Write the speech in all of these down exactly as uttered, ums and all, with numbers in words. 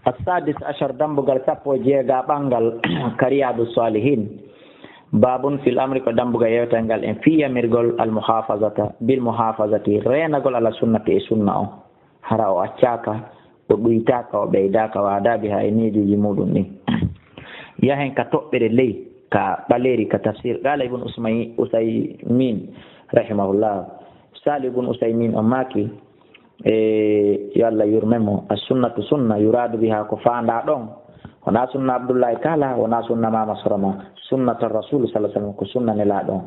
Assadis ashar, dambugal sappo e jeegaɓal ngal, ka Riyadu Salihin. Babun fil amri, ko dambugal yewtal ngal en fii yamirgol al muhafazata, bil muhafazati, reenagol ala sunnati e sunna on. Hara o accaaka, o ɗuytaaka, o ɓeydaaka, wa adabiha e neediiji muɗum ɗin. Yahen ka toɓɓere ley, ka ɓaleeri, ka tafsir. Qala Ibn Usmay-, Usaymin, rahimahullah. Sali Ibn Usaymin on maaki, e, yo Allah yurme mo, as-sunnatu sunna, yuradu biha, ko faandaa ɗon. Wonaa sunna Abdullahi Kala, wonaa sunna Mama Soroma, sunnata Rasul sallallahu alaihi wasallam, ko sunna Nelaaɗo on.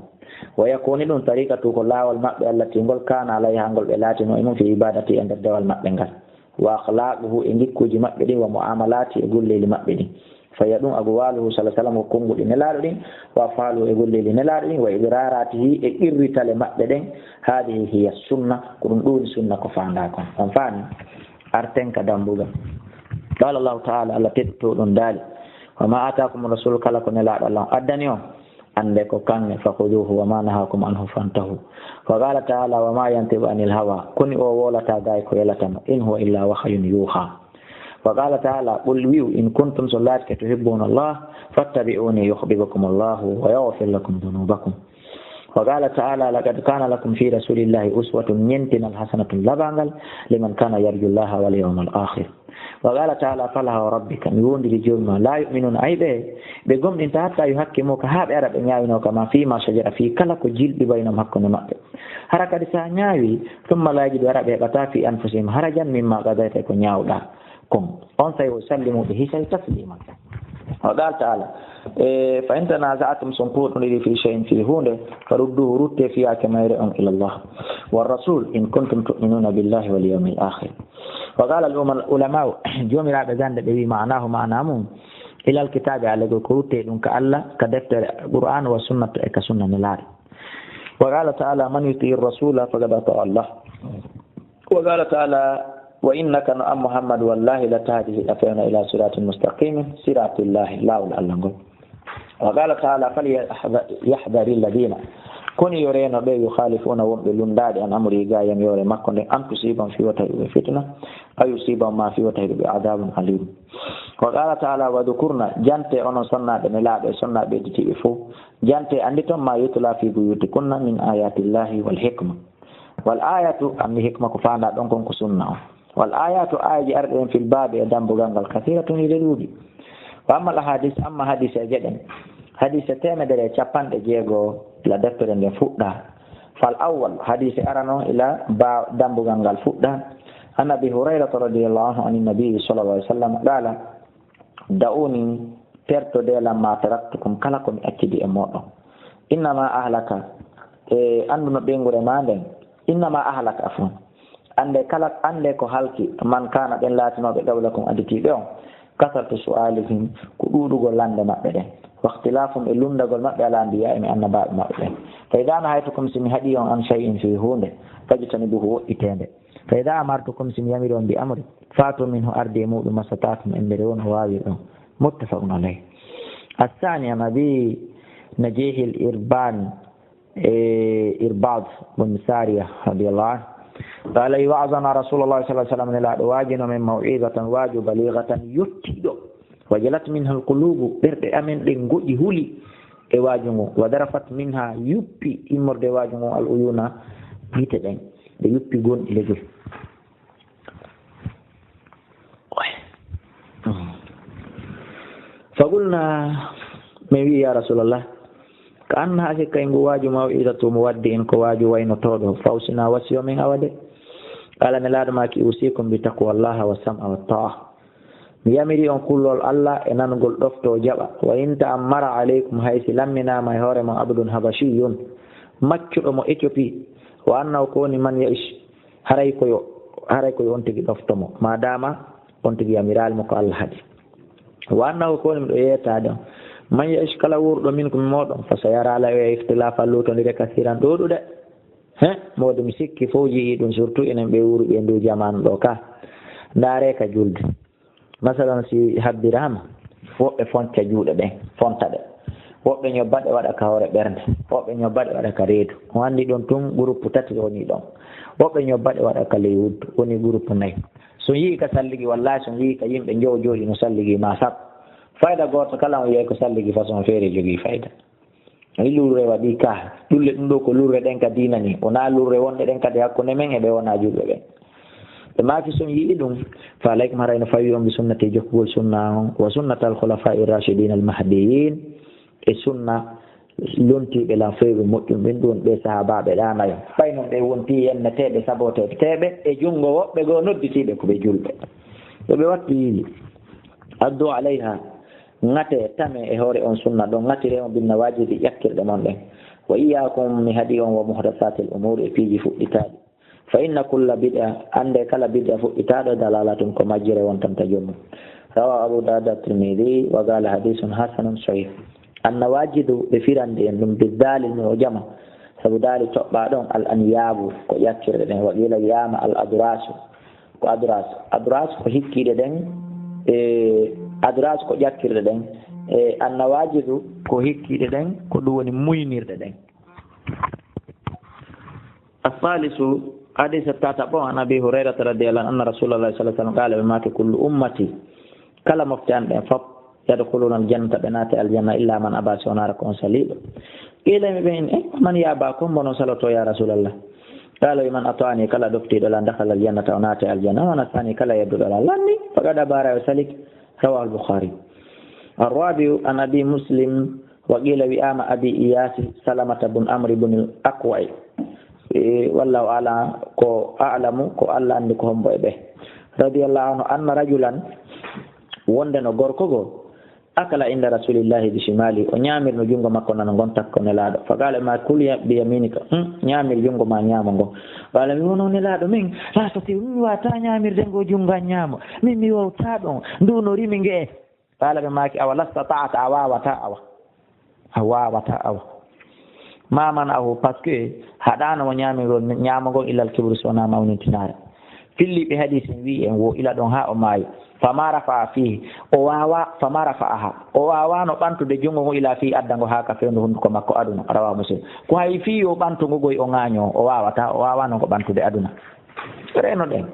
Wa yakuni ɗum tariqatu, ko laawol maɓɓe allati ngol kana alaiha, ngol ɓe laatino e mum fi ibadati, e nder dewal maɓɓe ngal. Wa akhlaquhu, e ngikkuuji maɓɓe ɗin, wa muamalati, e golleeli maɓɓe ɗin. Fa hiya ɗum aqwaluhu sallallahu alaihi wasallam, ko konnguɗi Nelaaɗo ɗin, wa af'aluhu, e golleeli Nelaaɗo ɗin, wa iqraratihi, e qirritale maɓɓe ɗen. Hadihi hiya sunna, ko ɗum ɗum woni sunna ko faandaa kon. On faami? Arten ka dambugal. Qala Allahu ta'ala, Allah teddungal ɗum daali, wa ma atakum rasul, kala ko Nelaaɗo Allah on addani on, annde ko kaŋŋe, fa khuduhu wa ma nahakum anhu fantahu. Wa qala ta'ala, wa ma yantiqu anil hawa, koni o wowlataa gay ko yelata mo, in huwa illa wahyun yuha. Wa qala ta'ala, qul, wi'u, in kuntum, so laatike, tuhibbuna Allah, fattabi'uni, yuhibbukum Allahu wa yaghfir lakum dhunubakum. Wa qala ta'ala, laqad kana lakum fi rasulillahi uswatun, ɲentinal hasanatun labangal, liman kana yarju Allaha wal yawmal akhir. Wa qala ta'ala, fala wa rabbika, mi wondiri Joomi ma, la yu'minuna, ay ɓe, ɓe gomɗinta, hatta yuhakkimuka, haa ɓe ara ɓe ɲaawinooka ma, fima shajara, fii kala ko jilɓi baynahum, hakkunde maɓɓe. Hara kadi sa ɲaawi, thumma la yajidu, ara ɓe heɓata, fi anfusihim harajan mimma qadayta, ko ɲaawɗa kon. On say, wa yusallimu, ɓe hisay tasliman. Wa qala ta'ala, e, fa in tanaza'tum, so on puɗɗondiri, fi shay'in, fii huunde, farudduhu, rutte, fii yaake mayre on, ila Allah wa rasul, in kuntum tu'minuna billahi wal yawmil akhir. Wa qala al ulama-, ulama'u, joomiraaɓe gannde, ɓe wi, ma'nahu, maana mum, ilal kitaabi, allegol ko rutte ɗum ka Allah, ka deftere Qur'an, wa sunnata, e ka sunna Nelaaɗo. Wa qala ta'ala, man yuti'ir rasula faqad ata'a Allah. Wa qala ta'ala, wa innaka, no an Muhammad, wallahi la tahdi, hiɗa fewna, ila siratin mustaqimin, siratillahi, laawol Allah ngol. Wa qala ta'ala, falyahdhari alladhina, koni yo reeno ɓe, yukhalifuna, wonɓe lundaade, an amri, ga yamiroore makko nden, an tusibahum, fii wota heɓu ɓe fitna, aw yusibahum, ma fii wota heɓu ɓe adabun alim. Wa qala ta'ala, wa dhukurna, jante onon sonnaaɓe Nelaaɗo e sonnaaɓe hedditiiɓe fow, jante anndi ton, ma yutla fi buyutikunna min ayatillahi wal hikma. Wal ayatu, anndi hikma ko faandaa ɗon kon ko sunna on. Wal ayatu, aayeeji arɗi ɗen fil baabi, e dambugal ngal, kathiratun, hiɗe ɗuuɗi. Wa ammal ahadis, amma hadiseeje ɗen, hadise teemedere e capanɗe jeego ila deftere nden fuɗɗaa. Fal awwal, hadise arano ila ba-, dambugal ngal fuɗɗaa. An Abi Hurayrata radiyallahu anhu, an Nabi sallallahu alaihi wasallam, qala, da'uni, tertodee, lamma taraktukum, kala ko mi accidi e mooɗon. Innama ahlaka, e annduno ɓeynguure ma nden, innama ahlaka, afwan. Annde kala, annde ko halki, man kana, ɓen laatinooɓe, qablakum, additiiɓe on, kasratu su'alihim, ko ɗuuɗugol lande maɓɓe ɗen, wa ikhtilafum, e lundagol maɓɓe, ala anbiya'i, e annabaaɓe maɓɓe ɓen. Fa idha nahaytukum, si mi haɗi on, an shay'in, fii huunde, fajtanibuhu, woɗɗitee nde. Fa idha amartukum, si mi yamiri on, bi amri, fatu minhu, ardee e muɗum, mastata'tum, e mbere won o waawirɗon. Muttafaqun alayh. As-sani, an Abi Najih al-Irbani, e, Irbad bin Sariya radiyallahu anhu. Qala, wa'azana Rasulullah sallallahu alaihi wasallam, Nelaaɗo waajino men maw'izatan, waaju, balighatan, yottiiɗo. Wajilat minha al-qulubu, ɓerɗe amen ɗen ngoƴi, huli e waaju ngun. Wa darafat minha, yuppi immorde waaju ngun, al-uyuna, gite ɗen, ɗe yuppi gonɗi lejol. Fa qulna, min wi, ya Rasulallah, ka annaha, si kay ngu waaju, maw'izatu muwaddi'in, ko waaju waynotooɗo, fa awsina, wasiyo men awa de. Qala, Nelaaɗo maaki, usikum bi taqwallahi wa sam'a wa ta'a. Mi yamiri on kullol Allah e nanugol ɗofto jaɓa. Wa in ta'ammara alaykum, hay si lamminaama e hoore mon abdun habashiyun, maccuɗo mo Ethiopie, wa annahu, ko woni, man ya'ish, haray ko yo, haray ko yo on tigi ɗofto mo, ma dama on tigi yamiraali mo ko Allah haɗi. Wa annahu, ko woni, miɗo yeetaade on, man ya'ish, kala wuurɗo, minkum, mooɗon, fa sayara, ala, o yi'a, ikhtilafan, luutondire, kasiran, ɗuuɗuɗe. He, mawɗo, mi sikki fof yi'i ɗum, surtout enen ɓe wuuruɓe e ndu jamaanu ɗo ka. Ndaare ka julde. Masalan, si habbiraama, woɓɓe fonca juuɗe ɗen, fonta ɗe. Woɓɓe ñobba ɗe waɗa ka hoore ɓernde, woɓɓe ñobba ɗe waɗa ka reedu. On anndi ɗon tun, groupe tati woni ɗon. Woɓɓe ñobba ɗe waɗa ka ley wuddu, woni groupe nayi. So on yii ka salligi, wallaahi, so on yii ka yimɓe njowo jooɗi no salligi ma sappo, fayda gooto kala on yiyay ko salligi façon feere jogii fayda. Ay lurre waɗi ka, ɗulle ɗum ɗo ko lurre ɗen ka diina ni, wonaa lurre wonɗe ɗen kadi hakkunde men e ɓe wonaa julɓe ɓen. Ɓe maaki, so on yii ɗum, fa alaykum, haray no fawi on bi sunnati, jokkugol sunna on, wa sunnatal khulafa'i rashidin al mahdiyyin, e sunna lontiiɓe lan fewɓe moƴƴum ɓen, ɗum woni ɓe sahaabaaɓe ɗaanayo. Ɓay non ɓe wonti yenneteeɓe, saboteteeɓe e junngo woɓɓe goo nodditiiɓe ko ɓe julɓe. Yo ɓe wattu yiili. Addu alayha, ŋate, tame e hoore on sunna ɗon, ŋatire on bin nawajidi ƴakkirɗe mon ɗen. Wa iyyakum, mi haɗi on, wa muhdasatil umur, e piiji fuɗɗitaaɗi. Fa inna kulla bid'a, annde kala bid'a fuɗɗitaaɗo, dalalatun, ko majjere wontanta joom mum. Rawahu Abu Dawud at-Tirmidhi wa qala hadithun hasanun sahih. An-nawajidu, ɓe firandi en ɗum bi dali, no o jama, sabu dali toɓɓa ɗon al anyabu, ko ƴakkirɗe ɗen, wa qila wiyama al adrasu, ko adras. Adras ko hikkiɗe ɗen, e adras ko ƴakkirɗe ɗen, e an-nawajidu ko hikkiɗe ɗen, ko ɗum woni muynirɗe ɗen. As-salisu, hadisa tataɓo, an Abi Hurayrata radiyallahu anhu, anna Rasulallahi sallallahu alaihi wasallam qala, ɓe maaki, kullu ummati, kala mofte an ɗen fop, yadkhuluna al-jannata, ɓe naate aljanna, illa man aba, si wonaara ko on saliiɗo. Qila, mi ɓe in, e man yaba, ko mbono saloto ya Rasulallah? Qala, wi man ata'ani, kala ɗoftiiɗo lan, dakhala al-jannata, o naate aljanna, wa man asani, kala yedduɗo lan, lanni, faqad aba, o salike. Rawahu al-Bukhari. Ar-rabi'u, an Abi Muslim, wa qila wiyama Abi Iyasi, Salamata bun Amr bun al-Aqwa'i. E, wallahu a'lam, ko a'lamu, ko Allah anndi ko hombo e ɓe. Radiyallahu anhu, anna rajulan, wonde no gorko go, akala inda Rasulillahi bi shimali, o ñaamir no junngo makko nano ngon takko Nelaaɗo. Fa qala ma kul ya-, bi yaminika, hmm, ñaamir junngo ma ñaamo ngon. Qala mi wono Nelaaɗo min, la astati, mi wata ñaamirde ngo junngo an ñaamo. Min mi wawta ɗon, ndu no rimi nge. Qala ɓe maaki, awa lastata'ta, a waawata awa. A waawata awa. Ma mana'ahu, parce que haɗaano mo ñaamingol, ñaamagol illal kibru, so wonaa mawnintinaare. Filliiɓe hadiis en wi'i en wo ila ɗon haa o maayi. Fama rafa'a fihi, o waawa, fama rafa'aha, o waawaano ɓantude junngo ngo ila fihi, adda ngo haa ka fewndo hunnduko makko aduna. Rawahu Muslim. Ko hay fii yo ɓantu ngo goy o ŋaañoo, o waawata, o waawaano ngo ɓantude aduna. Reeno ɗen.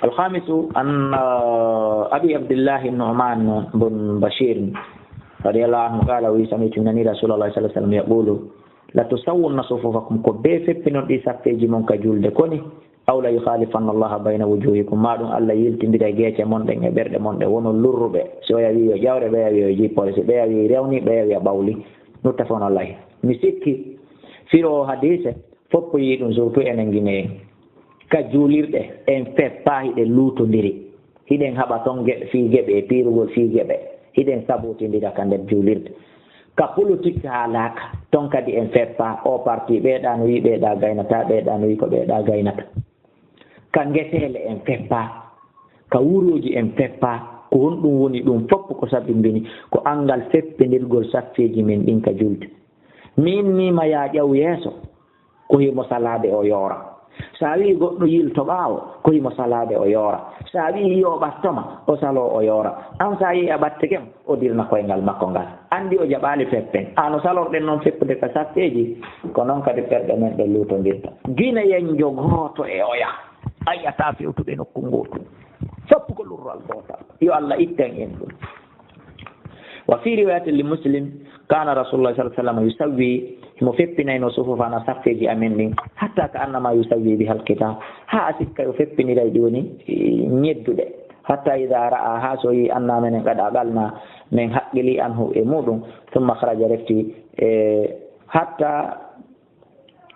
Alkhamisu, an, uh, Abi Abdillahi Nu'man bun Bashir, radiyallahu anhu, qala, wi sami'tu, mi nani Rasulullah sallallahu alaihi wasallam yaqulu, la tusawwunna sufufakum, ko bee feppinon ɗi saffeeji mon ka julde koni, aw la yukhalifanna Allaha bayna wujuhikum, ma ɗum Allah yiltindira geece mon ɗen e ɓerɗe mon ɗen, wonon lurruɓe, si oya wi yo ƴawre, ɓeya wi yo jippore, si ɓeya wi rewni, ɓeya wi a ɓawli, muttafaqun alayhi. Mi sikki, firo o hadiise, foppo yii ɗum, surtout enen Guinéen. Ka juulirɗe, en feppa, hiɗen luutondiri. Hiɗen haɓa ton geɓe, fii geɓe, e piirugol fii geɓe. Hiɗen sabotindira ka nder juulirde. Ka politique haalaaka, ton kadi en feppa, o parti, ɓeeɗa no wii ɓeeɗa gaynata, ɓeeɗa no wii ko ɓeeɗa gaynata. Ka ngeseele en feppa, ka wuroji en feppa, ko honɗum woni ɗum? Foppo ko sabimbini, ko anngal feppindirgol saffeeji men ɗin ka julde. Min miima yaa ƴaw yeeso, ko himo salaade o yoora. So a wi'i goɗɗo yilto ɓaawo, ko himo salaade o yoora. So a wi'i yo ɓattoma, o saloo o yoora. An so a yi'i a ɓattike mo, o dirna koyngal makko ngal. Anndi o jaɓaali feppen. A no salorɗen non feppude ka saffeeji, ko non kadi ɓerɗe men ɗen luutondirta. Gineyenjo gooto e oya, a yi'ataa fewtuɓe nokku ngootu. Foppu ko lurral gootal. Yo Allah itten en ɗum. Wa fi riwayatin li Muslim, kana Rasulullah sallallahu alaihi wasallam yusawwi, himo feppinayno sufufana, saffeeji amen ɗin, hatta ka annama yusawwi bihal qital, haa a sikka yo feppiniray ɗi woni, e, ñedduɗe. Hatta idha ra'a, haa so yi anna menen qad aqalna, men haqqili anhu e muɗum, thumma kharaja, refti, e, hatta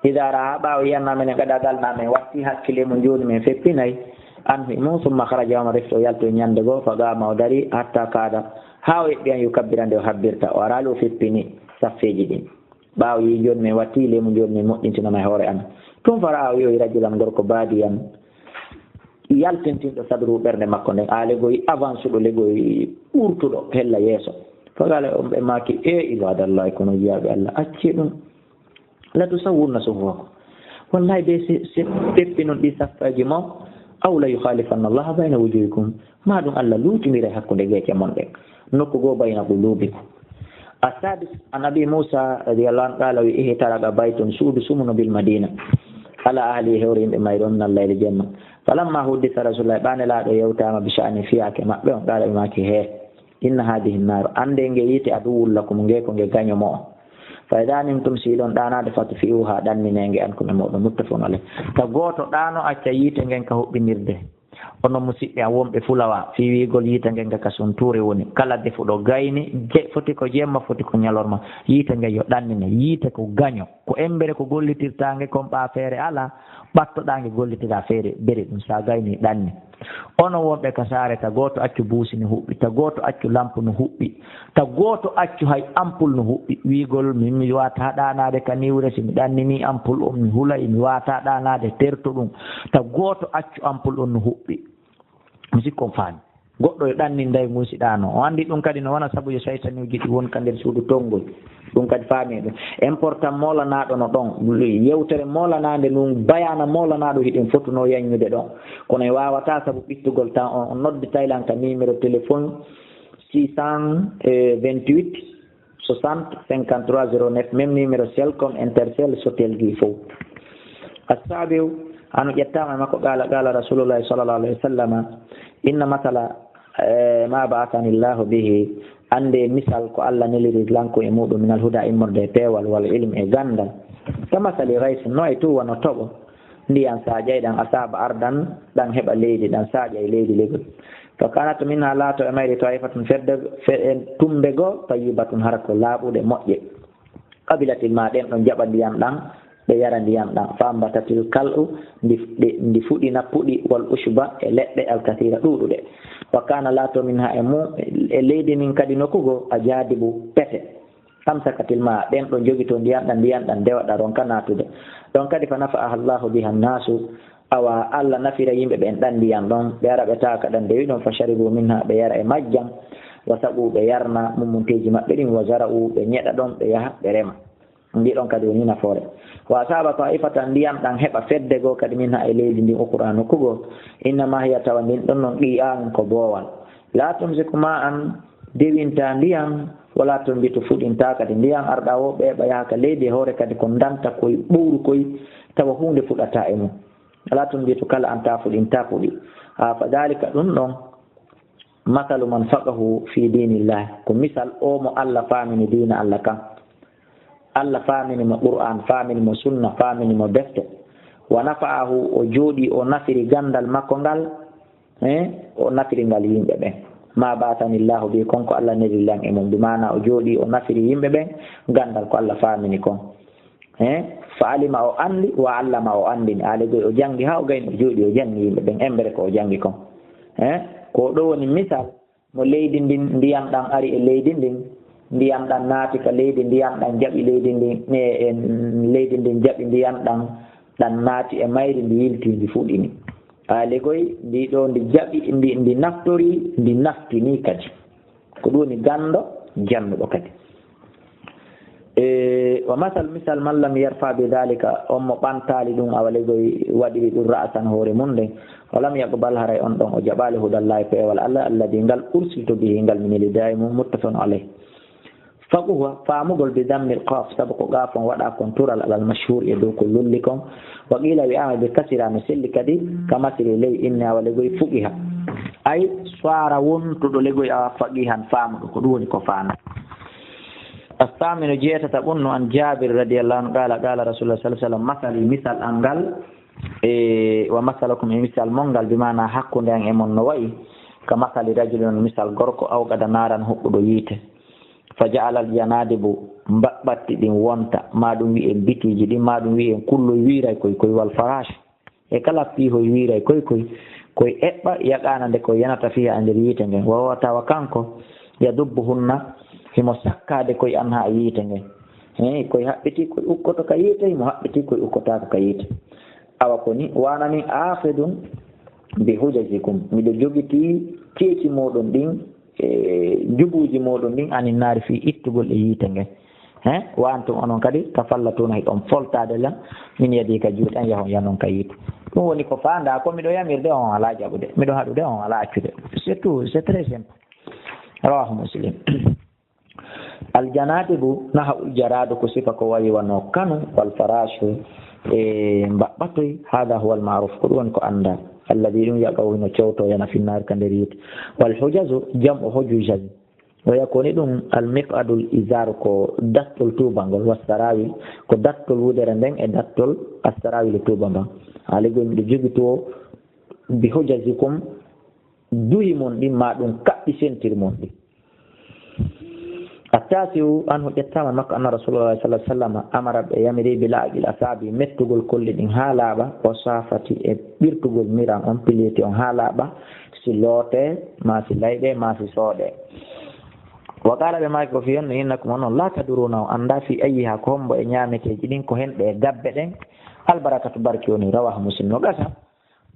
Idaa ra'a, ɓaawo yi'anno amen en qad aqalna, men watti hakkile mum, jooni men feppinay, anhu e mum, summa kharaja, o refti o yalti ñande goo, fa qaama, o dari, hatta kaada, haa o eɓɓi an yukabbira, nde o habbirta, o araali o feppini saffeeji ɗin. Ɓaawo yi'i jooni men watti leymu, jooni men moƴƴintinoma e hoore amen. Tun fa ra'a, o yi'i rajulan, gorko, baadiyan, yaltintinɗo sadru, ɓernde makko nden, a legoy avance ɗo, legoy ɓurtuɗo hella yeeso. Fa qaala, on ɓe maaki, e ibaadallahi, kono jiyaaɓe Allah, accee ɗum. La tusawwunna sufufakum. Wallahi, be se, se peppi non ɗi saffeeji mon, aw la yukhalifanna Allaha bayna wujuhikum. Ma ɗum Allah luutindira hakkunde geece mon ɗen. Nokku goo bayna qulubikum. As-sadis, an Abi Musa radiyallahu anhu qala, wi, ihtaraqa baytun, suudu sumuno bil Madina. Ala ahli, hewre yimɓe mayri on, min al-layli, jemma. Falamma huddisa Rasulullah, ɓaane laaɗo yewtaama bi sha'ni fiyaake maɓɓe on, qaala ɓe maaki, he, inna hadihi naaru, annde nge yiite, aduwwun lakum, nge ko nge gaño mo on. Fa idaa nimtum, si ɗon ɗaanaade, fatfi'uha, ɗannine nge, ankum e mooɗon, muttafaqun alayh. Ta gooto ɗaano acca yiite ngen ka huɓɓinirde. Onon musiɓɓe am wonɓe Fulawa, fii wiigol yiite ngen ka suntuure woni, kala defuɗo gayni, je-, foti ko jemma, foti ko ñalorma, yiite ngen yo ɗannine. Yiite ko gaño, ko embere ko gollitirtaa nge kon ɓaa feere alaa, ɓattoɗaa nge gollitiraa feere beri ɗum, sa gayni ɗanni. Onon wonɓe ka saare, ta gooto accu buusi no huɓɓi, ta gooto accu lampu no huɓɓi, ta gooto accu hay ampul no huɓɓi. Wiigol min mi waataa ɗaanaade ka niwre, si mi ɗannini ampul on mi hulay, mi waataa ɗaanaade terto ɗum, ta gooto accu ampul on no huɓɓi. Mi sikko on faami. Goɗɗo yo ɗannin day musiɗaano. O anndi ɗum kadi no wona sabu yo saytaniiji ɗi won ka nder suudu tonngol. Ɗum kadi faami ɗum. Important moolanaaɗo no ɗon. Yewtere moolanaande ndun, bayaana moolanaaɗo hiɗen fotunoo yaññude ɗon. Kono en waawataa sabu ɓittugol tan on, on noddi Thailand ka numéro téléphone six cent vingt-huit soixante cinquante-trois zéro neuf, même numéro Celcom, Intercell, Sotelgi fow. Assaabiu, ano ƴettaama e makko, qaala, qaala Rasulullahi sallallahu alayhi wa sallam, inna masala, eh, ma ba'athani Allahu bihi, annde misal ko Allah neliri lan ko e muɗum, minal huda, immorde e peewal, wal ilm, e ganndal. Ka masali ghaysin, no e tun wano toɓo, ndiyan sa ƴay ɗan, asaba ardan, ɗan heɓa leydi, ɗan sa ƴay leydi legol. Fa kanat minha, laato e mayri, ta'ifatun, fedde, fe-, e tumbe goo, tayyibatun, hara ko laaɓuɗe, moƴƴe. Qabilatil ma, ɗen ɗon jaɓa ndiyan ɗan, ɓe yara ndiyan ɗan. Fa ambatatil kal'u, ndi, ɗi, ndi fuɗina puɗi, wal ushba, e leɗɗe, al kathira, ɗuuɗuɗe. Wa kana, laato, minha, e mu, e leydi ndin kadi nokku goo, ajadibu, pete. Amsakatil ma, ɗen ɗon jogito ndiyan ɗan, ndiyan ɗan dewaɗa ronka naatude. Ɗon kadi, fa nafa'aha Allahu biha nnasu, awa Allah nafira yimɓe ɓen ɗan ndiyan ɗon, ɓe ara ɓe tawa ka ɗan dewi ɗon, fa sharibu minha, ɓe yara e majjan, wa saqu, ɓe yarna mummunteeji maɓɓe ɗin, wa zara'u, ɓe ñeɗa ɗon, ɓe yaha ɓe rema. Ndi ɗon kadi woni nafoore. Wa asaba ta'ifatan, ndiyan ɗan heɓa fedde goo kadi, minha, e leydi ndin, ukhra, nokku goo. Innama hiya, tawa ndin ɗon non, qi'a'un, ko boowal. La tumsiku ma'an, dewinta ndiyan, wala tunbitu, fuɗinta kadi ndiyan, arda, wo ɓeeɓa yaha ka leydi e hoore kadi ko ndanta koy ɓowru koy, tawa huunde fuɗata e mum. Wala tunbitu kal'an, ta fuɗinta puɗi. A, fa dhalika, ɗum ɗon, masalu man faqahu fi dinillah, ko misal o mo Allah faamini diina Allah kan. Allah faamini mo Qur'an, faamini mo sunna, faamini mo defte. Wa nafa'ahu, o jooɗi, o nafiri gandal makko ngal, eh, o nafiri ngal yimɓe ɓen. Ma ba'athani Allahu bi, kon ko Allah neliri lan e mum. Bi maana o jooɗi, o nafiri yimɓe ɓen gandal ko Allah faamini kon. Eh, fa alima, o andi, wa allama, o andini. Aale goy o jangi ha o gayni, o jooɗi, o jangi yimɓe ɓen embere ko o jangi kon. Eh, ko ɗo woni misal. Mo leydi ndin, ndiyan ɗan ari e leydi ndin, ndiyan ɗan naati ka leydi, ndiyan ɗan jaɓi leydi ndin, e, e, leydi ndin jaɓi ndiyan ɗan, ɗan naati e mayri, ndi yilti, ndi fuɗini. Aale goy, ndi ɗo ndi jaɓi, ndi, ndi naftori, ndi naftini kadi. Ko ɗum woni gando jannuɗo kadi. E, wa masal, misal, man lam yarfa bi dhalika, on mo ɓantaali ɗum, awa legoy waɗiri ɗum ra'san hoore mum nden, wa lam yaqbal, haray on ɗon o jaɓaali, hudallahi, peewal Allah, alladi, ngal, ursiltu bihi, ngal mi neli, daimun, muttafaqun alayh. Faquha, faamugol, bi dammil qaf, sabu ko qaf on waɗa kon tural, alal mashhur, e dow ko lolli kon. Wa qila, wi'ama, bi kasira, no selli kadi, ka masiri ley, inni, awa legoy fuqiha. Ay, suwara wontuɗo legoy, awa faqihan, faamuɗo, ko ɗum woni ko faami. Assaminu, jeetata ɓunnu, an Jabir radiyallahu anhu, qala, qala Rasulullah sallallahu alaihi wasallam, masali, misal an ngal, e, wa masalakum, e misal mon ngal, bi maana hakkunde an e mon no wayi, ka masali rajulin, misal gorko, awqada naran, huɓɓuɗo yiite. Fa ja'ala al janadibu, mbaɓɓatti ɗin wonta, ma ɗum wi'en bitiji ɗin, ma ɗum wi'en kulloy wiiray koy koy, wal farash. E kala piihoy wiiray koy koy, koy eɓɓa yaqaana nde koy yanata fiha e nder yiite ngen. Wa huwa, tawa kanko, yadubbuhunna, himo sakkaade koy anha e yiite ngen. He, koy haɓɓiti koy ukkoto ka yiite, himo haɓɓiti koy ukkotaako ka yiite. Awa ko ni, wana min akhidun bi hujajikum. Miɗo jogiti keeci moɗon ɗin, e jubuuji moɗon ɗin, anin naari, fii ittugol e yiite ngen. He, wa antum, onon kadi, tafallatuna, hiɗon foltaade lan, min yadi, ka juuɗe an, yahon, yanon ka yiite. Ɗum woni ko faanda, ko miɗo yamirde on alaa jaɓude, miɗo haɗude on alaa accude. C'est tout, c'est très simple. Rawahu Muslim. Al janadibu, nahaul jaradu, ko sifa ko wayi wano kanu, wal farashu, e mbaɓɓatoy, hada huwa al ma'ruf, ko ɗum woni ko anndaa. Alladhi ɗum yaqa'u hino cowto yana finnaari ka nder yiite. Wal hujazu jam'u hujujazi. Wa yakuni ɗum al miq'adul izar ko dattol tubangol, was sarawil ko dattol wudere nden e dattol as sarawil tuba ngan. Ali go miɗo jogi to bi hujazikum duhi mon ɗin ma ɗum kaɓɓi sentir mon ɗin. Attasi'u anhu ƴettama makko anna Rasulullah sallallahu alaihi wasallam amara ɓe yamiri bi la'aqil asabi mettugol kolli ɗin ha laaɓa o safati e ɓirtugol miran on piliyeti on ha laaɓa si loote ma si layɓe ma si sooɗe. Wa qala ɓe maaki ko fi henno innakum onon la taduruna o anda fi ayyiha ko hombo e ñaameteeji ɗin ko hen ɓe e gabbe ɗen albarakatu barki woni rawahu muslim no gasa.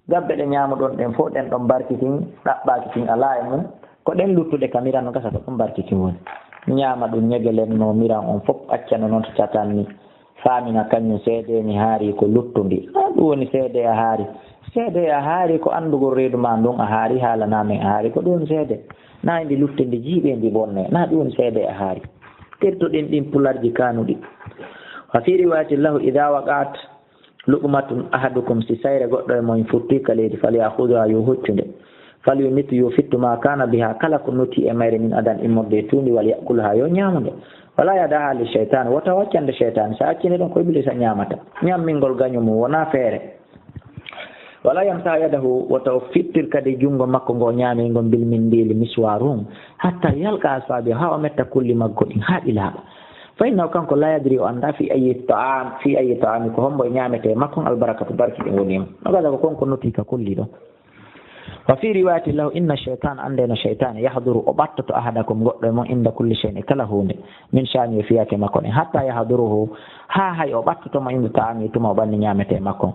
Gabbe ɗe ñaamuɗon ɗen fof ɗen ɗon barki kin ɗaɓɓaaki kin alaa e mum ko ɗen luttuɗe ka miran no gasa ko ɗum barki kin woni. Ñaama ɗum ñegelen no miran on fof accano noon to catan ni. Faamina kañum seedee mi haari ko luttundi. Ɗum woni seedee a haari. Seedee a haari ko anndugol reedu ma ndun a haari haalana men a haari ko ɗum woni seedee. Na ndi luttindi jiiɓe ndi bonne na ɗum woni seedee a haari. Tirtuɗin ɗin pularji kanuɗi. Wa fi riwayatin lahu ida waqat luqmatun ahadukum si sayre goɗɗo e mon futti ka leydi falyahuduha yo huccu nde. Falyumit yo fittu ma kana biha kala ko noti e mayre min adan immorde e tuundi wal yakulha yo ñaamu nde. Wala yadaha li shaytan wota waccande shaytan sa accinde ɗum ko iblisa ñaamata. Ñammingol gaño mum wona feere. Wala yamsa yadahu wota o fittir kadi junngo makko ngo ñaamingol bil mindili miswarum hatta yalqa asfabi ha o metta kulli makko ɗin ha ɗi laaɓa. Fa innahu kanko la yadri o annda fi ayi ta'am fi ayi ta'ami ko hombo e ñaamete makkon albarakatu barki ɗin woni e mum. No gasa ko konko noti ka kulli ɗon. Wa fi riwayati lahu inna shaytan annde no shaytan yahduru o ɓattoto ahadakum goɗɗo e mon inda kulli shay'in e kala huunde min sha'ani e fiyake makko ɗen hatta yahduruhu ha hay o ɓattoto mo inda ta'ami tuma o ɓanni ñaamete makkon.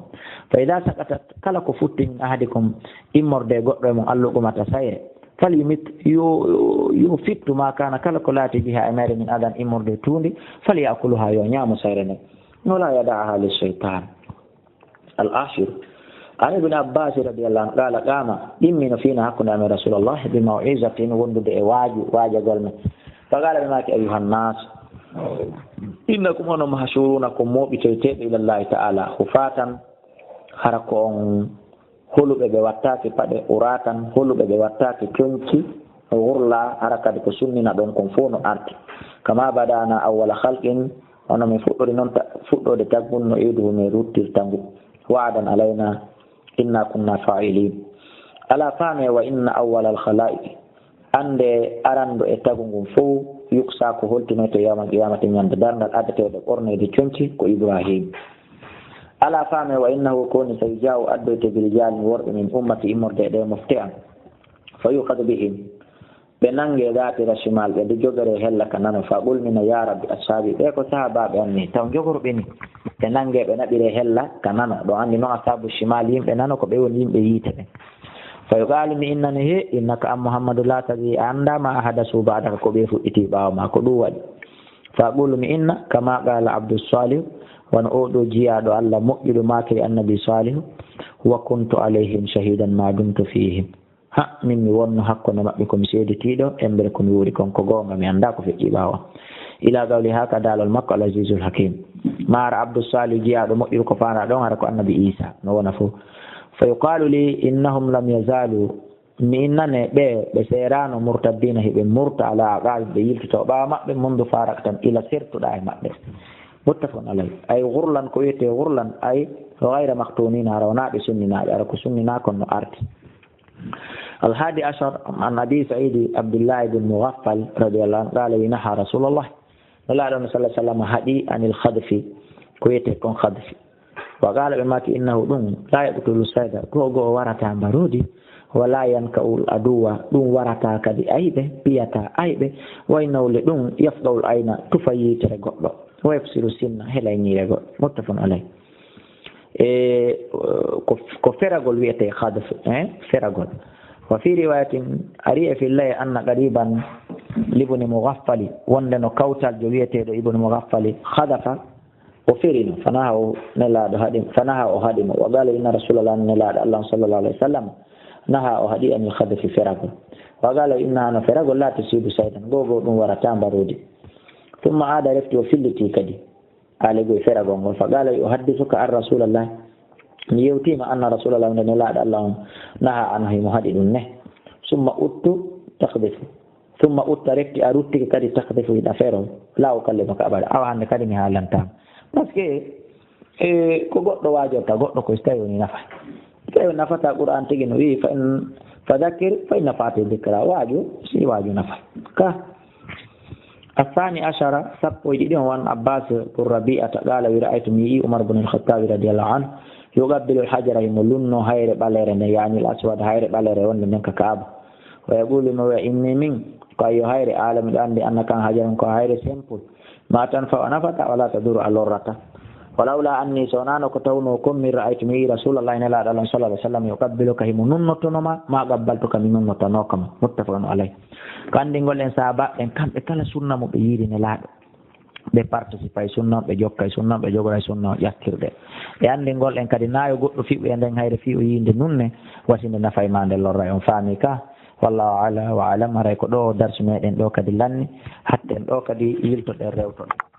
Fa ida saqatat kala ko futti min ahadikum immorde e goɗɗo e mon alluqumata sayre. Falyumit yo yo fittu ma kana kala ko laati biha e mayre min adan immorde tuundi falyakuluha yo ñaamo sayre nden. Wala yada'aha li shaytan. Al ashir. An ibn abbas radiyallahu anhu qala qama ɗimmi no fiina hakkunde amen rasulallah bi maw'izatin wondude e waaju waajagol men. Fa qala ɓe maaki ayuha nnas innakum onon mahshuruna ko moɓitoyteɓe ila llahi ta'ala hufatan hara ko on holuɓe ɓe wattaaki paɗe uratan holuɓe ɓe wattaaki conci ghurla hara kadi ko sunnina ɗon kon fof no arti kama badana awwala khalqin hono min fuɗɗori noon fuɗɗoode taggun no iwduhu min ruttirta ngu wa'adan alayna inna kunna fa'ilin. Ala faame wa inna awwala al khalaiqi annde aranɗo e tagu ngun fof yuksa ko holtinoyte yawmal qiyamati ñande darngal addeteeɗo ɓorneede conci ko ibrahim. Ala faame wa innahu ko woni so jaw addoyte bi rijalin worɓe min ummati immorde e ɗe mofte am fa yukhadu bihim ɓe nange gatira shimal ɓe nde jogere hella ka nano fa qulmina ya rabbi ashabi ɓe ko sahabaɓe am ni taw jogorɓe ni ɓe nange ɓe naɓire hella ka nano ɗo andi noon ashabu shimal yimɓe nano ko ɓe woni yimɓe yiite ɓe. Fa yuqalu mi innani he innaka an muhammadu la tadri a anda ma ahadasu ba'daka ko ɓe fuɗɗiti ɓawo ma ko ɗum waɗi. Fa qulu mi inna kama qala abdus salih wano oɗo jiyaɗo allah moƴƴuɗo makiri annabi salihu wa kuntu alayhim shahidan ma dumtu fihim. Ha min mi wonno hakkunde maɓɓe ko mi seeditiiɗo embere ko mi wuuri kon ko goonga mi annda ko feƴƴi ɓaawo am. Ila qawli ha ka daalol makko al azizul hakim. Maara abdus salih jiyaaɗo moƴƴuɗo ko faandaa ɗon hara ko annabi isa no wona fof. Fa yuqalu li innahum lam yazalu mi innane ɓe ɓe seerano murtaddina hiɓe murta ala aqabim ɓe yiltoto ɓaawo maɓɓe mundu faraktam ila sertuɗa e maɓɓe. Muttafaqun alay. Ay ghurlan ko wiyete ghurlan ay ghayra maktunina hara wona ɓe sunninaaɓe hara ko sunninaa kon no arti. Al hadi ashar an abi saidi abdullah ibn mughaffal radiyallahu anhu qala wi naha rasulullah nulaaɗo no sallah sallam haɗi anil khadfi ko wiyete kon khadfi. Wa qala ɓe maki innahu ɗum la yaqtulu sayda ko goo warata mbarodi. Wala yanka'ul aduwa ɗum warata kadi ayɓe piyata ayɓe. Wa innahu le ɗum yafqa'ul ayna tufa yitere goɗɗo. Wa yafsiru sinna helay ñiire goɗɗo muttafun alay. E ko feragol wiyete khadf e feragol. Wa fi riwayatin ari e fillay anna qariban libni mughaffali wonde no kawtaljo wiyeteɗo ibnu mughaffali khadafa. O ferino fanaha o nelaɗo haɗi fanaha o haɗi mo wa qala inna rasulallah nelaɗo allah sallallahu alaihi wasallam naha o haɗi anil khadafi feragol. Wa qala inna hano feragol la tusibu saydan gogo ɗum warata mbarodi. Thumma ada refti o filliti kadi. Alegol feragol ngol fa qala o haddisuka an rasulallah. Mi yewtiima anna Rasulallah, nde Nelaaɗo Allah on, naha an, himo haɗi ɗum ne. Summa uttu taqdifu. Summa utta, refti a ruttike kadi taqdifu, hiɗa fero. La ukallimuka abada. Awa hannde kadi mi haalantaama. Parce que, e, ko goɗɗo waajorta goɗɗo ko si tawi woni nafa. Si tawi woni nafata, Qur'an tigi no wi'i, "Fa in, fa dhakkir, fa in nafa'ati dhikra." Waaju, si waaju nafa. Ka. Athani ashara, sappo e ɗiɗi on, wan Abbas bun Rabi'ata, qala, wi, ra'aytu, mi yi'i Umar bun al-Khattabi radiyallahu anhu, yuqabbilu al-hajara, himo lunno hayre ɓalere nden, yani al-aswad, hayre ɓalere wonde nden ka Kaaba. Wa yaqulu, mo wi'a, "Inni min, ko ayyo hayre, ala miɗo andi anna kan hajarun ko hayre simple. Ma tanfa'u a nafata, wala taduru a lorrata. Walawla anni, so wonano ko tawno kon, min ra'aytu, mi yi'i Rasulallahi, Nelaaɗo Allah sallallahu alaihi wasallam, yuqabbiluka, himo nunnotono ma, ma qabbaltuka, mi nunnotanokama." Muttafaqun alayh. Ko anndingol en sahaabaaɓe ɓen, kamɓe kala sunna mo ɓe yiiri Nelaaɗo, ɓe participa e sunna on, ɓe jokka e sunna on, ɓe jogora e sunna on ƴakkirɗe. E anndingol en kadi, na yo goɗɗo fiɓu e nden, hayre fii o yiinde nunne, wasi nde nafa e ma, nde lorra e on. Faami ka? Wallahu ala wa alam. Haray ko ɗo darsu meɗen ɗo kadi lanni, hatten ɗo kadi yiltoɗen rewtoɗen.